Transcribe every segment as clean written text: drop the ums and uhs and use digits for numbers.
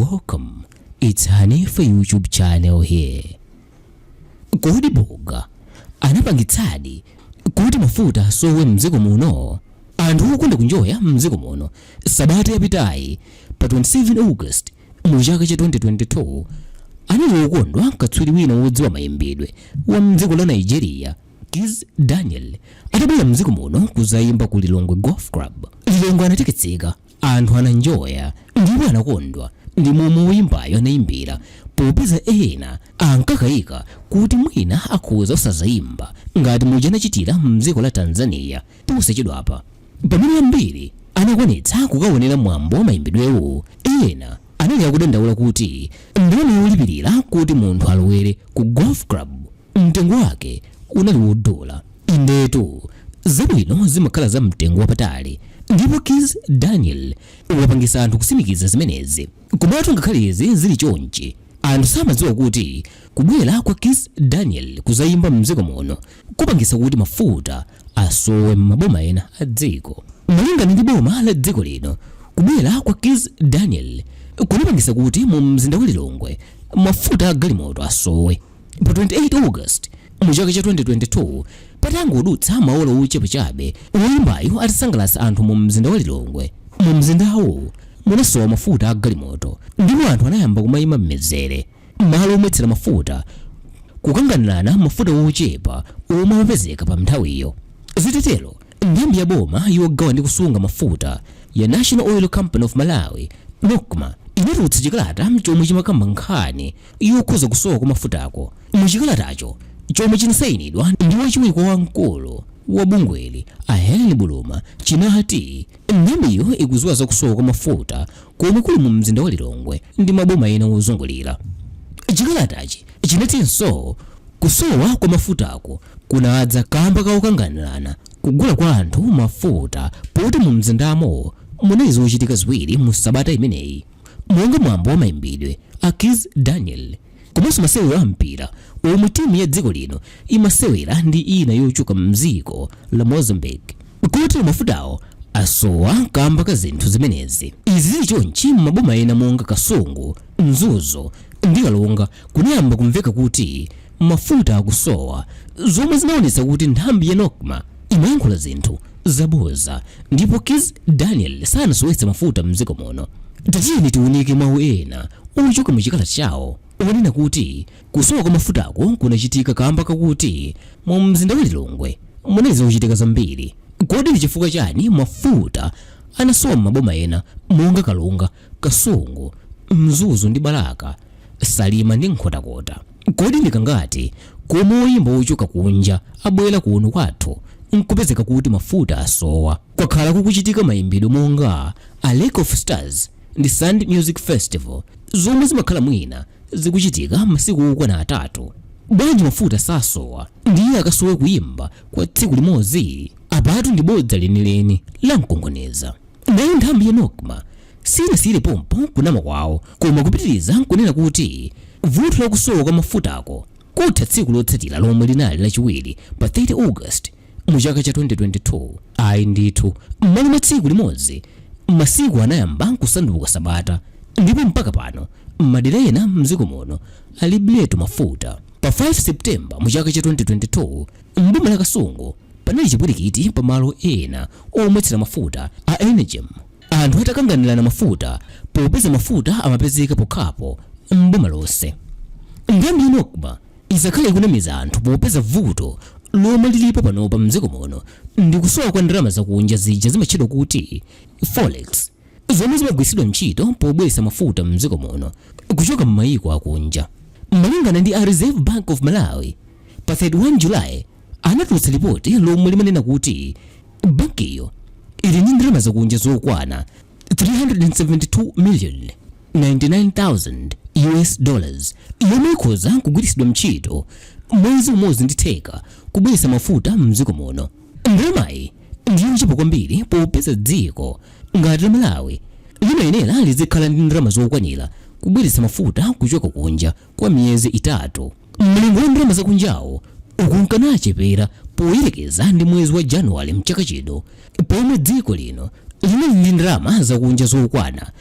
Welcome. It's Hanifa YouTube channel here. Kodi Boga anapangitsadi kuti mafuta asowe mdziko muno? Anthu okonda kunjoya mdziko muno sabata yapitayi pa 27 August mu chaka cha 2022 anali okondwa katswiri wina wodziwa mayimbidwe wa mdziko la Nigeria, Kizz Daniel, atabwera mdziko muno kuzayimba ku Lilongwe Golf Club. Lilongwe anatekeseka, anthu ananjoya ndipo anakondwa ndi momwe woyimbayo anayimbira, popeza ena ankakayika kuti mwina akhoza osazayimba ngati muja anachitira mdziko la Tanzania posachedwapa. Pamene ambiri anakwanitsa kukaonera mwambo wa mayimbidwewo, ena anali akudandaula kuti ndalama yolipirira kuti munthu alowere ku golf club mtengo wake unali wodula. Indetu, zabwino zimakhala za mtengo wapatali, ndipo Kizz Daniel wapangisa anthu kusimikiza zimenezi. Komatu ngakhale izi zili chonchi, anthu samadziwa kuti kubwera kwa Kizz Daniel kuzayimba mdziko muno kupangisa kuti mafuta asowe m'maboma ena a dziko. Malingana ndi boma la dziko lino, kubwera kwa Kizz Daniel kunapangisa kuti mu mzinda wa Lilongwe mafuta a galimoto asowe. Pa 28 August mu chaka cha 2022, patangodutsa maola ochepa chabe woyimbayo atasangalatsa anthu mu mzinda wa Lilongwe, mu mzindawo munasowa mafuta a galimoto ndipo anthu anayamba kumayima m'mizere malo omwetsera mafuta kukanganirana mafuta ochepa omwe amapezeka pa nthawiyo. Zitatero, nthambi ya boma yogawa ndi kusunga mafuta ya National Oil Company of Malawi, NOCMA, inatulutsa chikalata chomwe chimakamba nkhani yokhuza kusowa kwa mafutako. Muchikalatacho, chomwe chinasayinidwa ndi wachiwiri kwa wamkulu wa bungweli a Helen Buluma, chinati nthambiyo ikudziwa za kusowa kwa mafuta komwe kuli mu mzinda wa Lilongwe ndi maboma ena ozungulira. Chikalatachi chinatinso kusowa kwa mafutako kunadza kamba kakukanganirana kugula kwa anthu mafuta, poti mu mzindamo munali zochitika ziwiri mu sabata imeneyi, monga mwambo wa mayimbidwe a Kizz Daniel komanso masewero a mpira omwe timu ya dziko lino imasewera ndi ina yochoka mdziko la Mozambique, kotero mafutawo asowa kamba ka zinthu zimenezi. Izi zili chonchi, maboma ena monga Kasungu, Mzuzu ndi Karonga kunayamba kumveka kuti mafuta akusowa, zomwe zinaonetsa kuti nthambi ya NOCMA imayankhula zinthu zaboza ndipo Kizz Daniel sanasowetse mafuta mdziko muno. Tatiyeni tiunike mawu ena ochoka mu chikalata chawo onena kuti kusowa kwa mafutako kunachitika kamba kakuti mu mzinda wa Lilongwe munali zochitika zambiri. Kodi ndi chifukwa chani mafuta anasowa m'maboma ena monga Karonga, Kasungu, Mzuzu ndi Balaka, Salima ndi Nkhotakota? Kodi ndikangati komwe woyimba wochoka kunja abwera kuno kwathu nkupezeka kuti mafuta asowa? Kwakhala kukuchitika mayimbidwe monga a Lake of Stars ndi Sand Music Festival, zomwe zimakhala mwina zikuchitika masiku okwana 3. Bwanji mafuta sasowa, ndiye akasowe kuyimba kwa tsiku limodzi? Apatu ndi bodza lenileni la mkongoneza. Nayo nthambi ya NOCMA sinasiyire pompo kunama kwawo, koma kupitiriza nkunena kuti vuto la kusowa kwa mafutako kutha tsiku lotsatira, lomwe linali Lachiwiri pa 30 August mu chaka cha 2022. Ayi ndithu, m'malo mwa tsiku limodzi, masiku anayamba kusanduka sabata, ndipo mpaka pano madera ena mdziko muno alibiretu mafuta. Pa 5 September mu chaka cha 2022, mboma la Kasungu panali chipwirikiti pamalo ena omwetsera mafuta a Energem, anthu atakanganirana mafuta, popeza mafuta amapezeka pokhapo mboma lonse. Nthambi ya NOCMA isakhale ikunamiza anthu, popeza vuto lomwe lilipo panopa mdziko muno ndi kusowa kwa ndalama zakunja zija zimatchedwa kuti forex, zomwe zimagwiritsidwa ntchito pobweretsa mafuta mdziko muno kuchoka m'mayiko akunja. Malingana ndi a Reserve Bank of Malawi, pa 31 July anatulutsa ripoti lomwe limanena kuti bankiyo ili ndi ndalama zakunja zokwana 372 million 99,000 US dollars, yomwe ikhoza kugwiritsidwa ntchito mwezi umodzi ndi theka kubweretsa mafuta mdziko muno. Ndalamayi ndiyochepa kwambiri, popeza dziko ngati la Malawi limayenera lizikhala ndi ndalama zokwanira kubweretsa mafuta kuchoka kunja kwa miyezi 3. Mlingo wa ndalama zakunjawo ukunkanachepera poyerekeza ndi mwezi wa Januwale mchaka chino, pomwe dziko lino linali ndi ndalama zakunja zokwana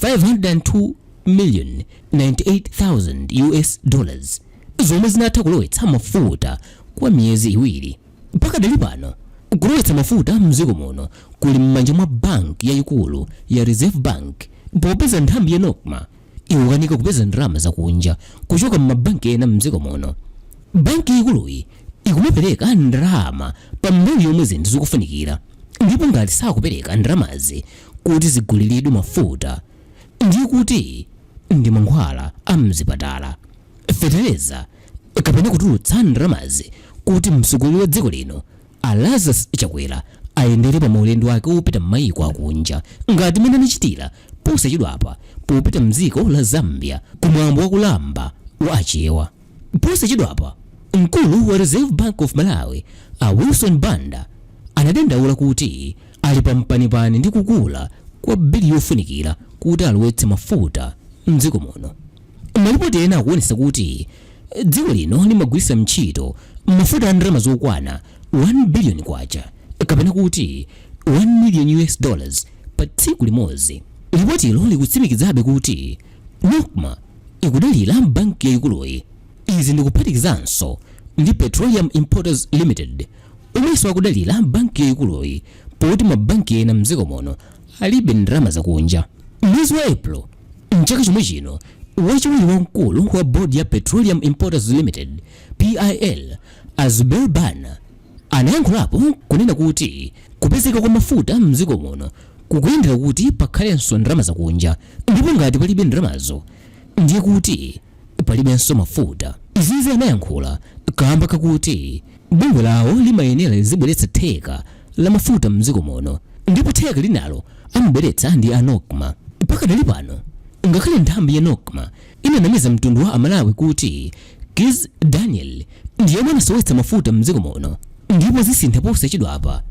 502. Million 98,000 US dollars zomwe zinatha kulowetsa mafuta kwa miyezi 2. Pakadali pano kulowetsa mafuta mdziko muno kuli m'manja mwa banki yayikulu ya Reserve Bank, popeza nthambi ya NOCMA ikukanika kupeza ndalama zakunja kuchoka m'mabanki ena mdziko muno. Banki yayikuluyi ikumapereka ndalama pa nthawi yomwe zinthu zikufunikira, ndipo ngati sakupereka ndalamazi kuti ziguliridwe mafuta, ndiye kuti ndi mankhwala a mzipatala, fetereza, kapena kutulutsa ndalamazi kuti mtsogoleri wa dziko lino a Lazarus Chakwera ayendere pa maulendo ake opita m'mayiko akunja, ngati mmene anachitira posachedwapa popita mdziko la Zambia kumwambo wa kulamba wa Achewa. Posachedwapa mkulu wa Reserve Bank of Malawi a Wilson Banda anadandaula kuti ali pampanipani ndi kukula kwa bili yofunikira kuti alowetse mafuta mdziko muno. Malipoti ena akuonetsa kuti dziko lino limagwiritsa ntchito mafuta a ndalama zokwana 1 billion kwacha, kapena kuti 1 million US dollars, pa tsiku limodzi. Lipotilo likutsimikizabe kuti NOCMA ikudalira banki yayikuluyi. Izi ndikuphatikizanso ndi Petroleum Importers Limited, omwenso akudalira banki yayikuluyi, poti mabanki ena mdziko muno alibe ndalama zakunja. Mwezi wa April mchaka chomwe chino, wachiwiri wamkulu wa board ya Petroleum Importers Limited, PIL, a Zubair Bana, anayankhulapo kunena kuti kupezeka kwa mafuta mdziko muno kukuyendera kuti pakhalenso ndalama zakunja, ndipo ngati palibe ndalamazo ndiye kuti palibenso mafuta. Izizi anayankhula kamba kakuti bungwe lawo limayenera lizibweretsa theka la mafuta mdziko muno, ndipo theka linalo amabweretsa ndi a NOCMA. Pakadali pano, ngakhale nthambi ya NOCMA inanamiza mtundu wa Amalawi kuti Kizz Daniel ndiye anasowetsa mafuta mdziko muno ndipo zisintha posachedwapa,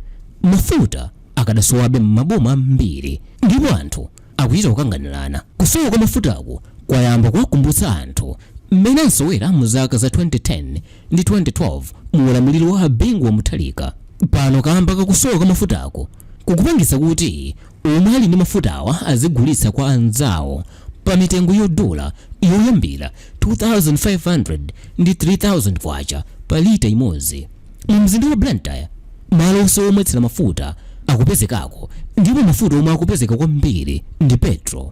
mafuta akadasowabe m'maboma ambiri ndipo anthu akuchita kukanganirana. Kusowa kwa mafutako kwayamba kuwakumbutsa anthu mmene ansowera mu zaka za 2010 ndi 2012 mu ulamuliro wa Bingu wa Mutharika. Pano kamba kakusowa kwa mafutako kukupangitsa kuti omwe ali ndi mafutawa azigulitsa kwa anzawo pa mitengo yodula yoyambira 2500 ndi 3000 kwacha pa lita imodzi. Mu mzinda wa Blantyre malo onse omwetsera mafuta akupezekako, ndipo mafuta omwe akupezeka kwambiri ndi petrol.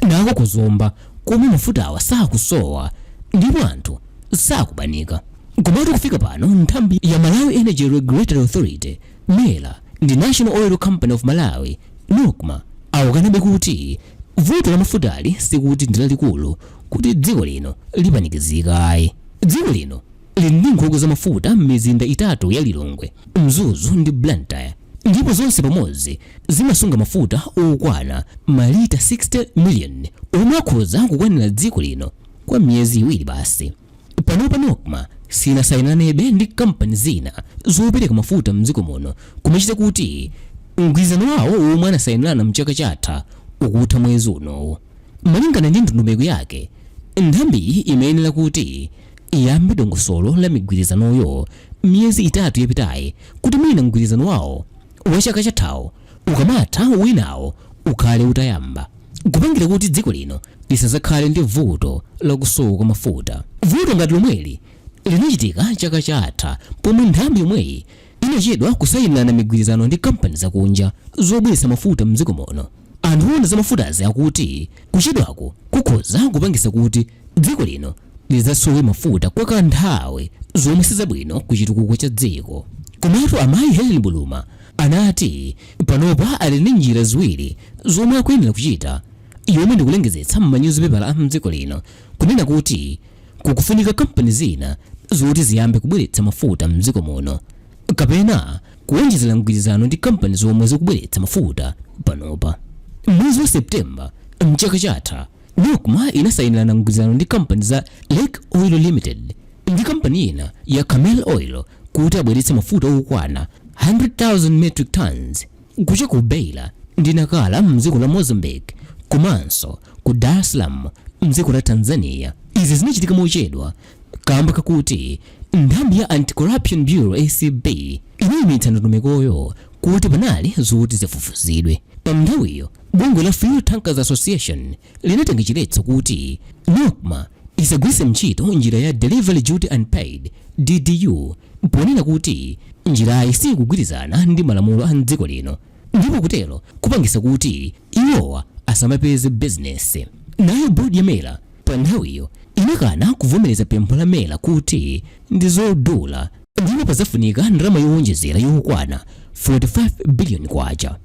Nako kuzomba komwe mafutawa sakusowa ndipo anthu sakubanika. Komatu kufika pano nthambi ya Malawi Energy Regulatory Authority, MERA, ndi National Oil Company of Malawi, NOCMA, akukanabe kuti vuto la mafutali sikuti ndi lalikulu kuti dziko lino lipanikizika ayi. Dziko lino lili ndi nkhokwe za mafuta m'mizinda itatu ya Lilongwe, Mzuzu ndi Blantyre, ndipo zonse pamodzi zimasunga mafuta okwana malita 60 million omwe akhoza kukwanira dziko lino kwa miyezi 2 basi. Panopa NOCMA sinasayinanebe ndi kampani zina zopereka mafuta mdziko muno, kumachita kuti mgwirizano wawo omwe anasayinirana mchaka chatha ukutha mwezi unowu. Malingana ndi ndondomeko yake, nthambiyi imayenera kuti iyambe dongosolo la migwirizanoyo miyezi 3 yapitayi, kuti mwina mgwirizano wawo wa chaka chathawo ukamatha winawo ukhale utayamba, kupangira kuti dziko lino lisazakhale ndi vuto lakusowa kwa mafuta. Vuto ngati lomweli linachitika chaka chatha pomwe nthambi yomweyi inachedwa kusayinirana migwirizano ndi kampani zakunja zobweretsa mafuta mdziko muno. Anthu oona za mafutazi akuti kuchedwako kukhoza kupangisa kuti dziko lino lidzasowe mafuta kwa kanthawi, zomwe sizabwino ku chitukuko cha dziko. Komatu amayi Helen Buluma anati panopa ali ndi njira ziwiri zomwe akuyenera kuchita, yomwe ndikulengezetsa m'manyuzipepala a mdziko lino kunena kuti kukufunika kampani zina zoti ziyambe kubweretsa mafuta mdziko muno, kapena kuwonjezera mgwirizano ndi kampani zomwe zikubweretsa mafuta panopa. Mwezi wa Septemba mchaka chatha, NOCMA inasayinirana mgwirizano ndi kampani za Lake Oil Limited ndi kampani ina ya Camel Oil kuti abweretse mafuta okwana 100,000 metric tons kuchoka ku Beira ndi Nacala mdziko la Mozambique komanso ku Dar es Salaam mdziko la Tanzania. Izi zinachitika mochedwa kamba kakuti nthambi ya Anti-Corruption Bureau, ACB, inayimitsa ndondomekoyo kuti panali zoti zifufuzidwe. Pa nthawiyo Bungwe la Fuel Tankers Association linatenga chiletso kuti NOCMA isagwiritse ntchito njira ya Delivery Duty Unpaid, DDU, ponena kuti njirayi sikugwirizana ndi malamulo a mdziko lino ndipo kutero kupangisa kuti iwowa asamapeze bizinesi. Nayo bodi ya MERA pa nthawiyo inakana kuvomereza pempho la MERA kuti ndi zodula ndipo pazafunika ndalama yowonjezera yokwana 45 billion kwacha.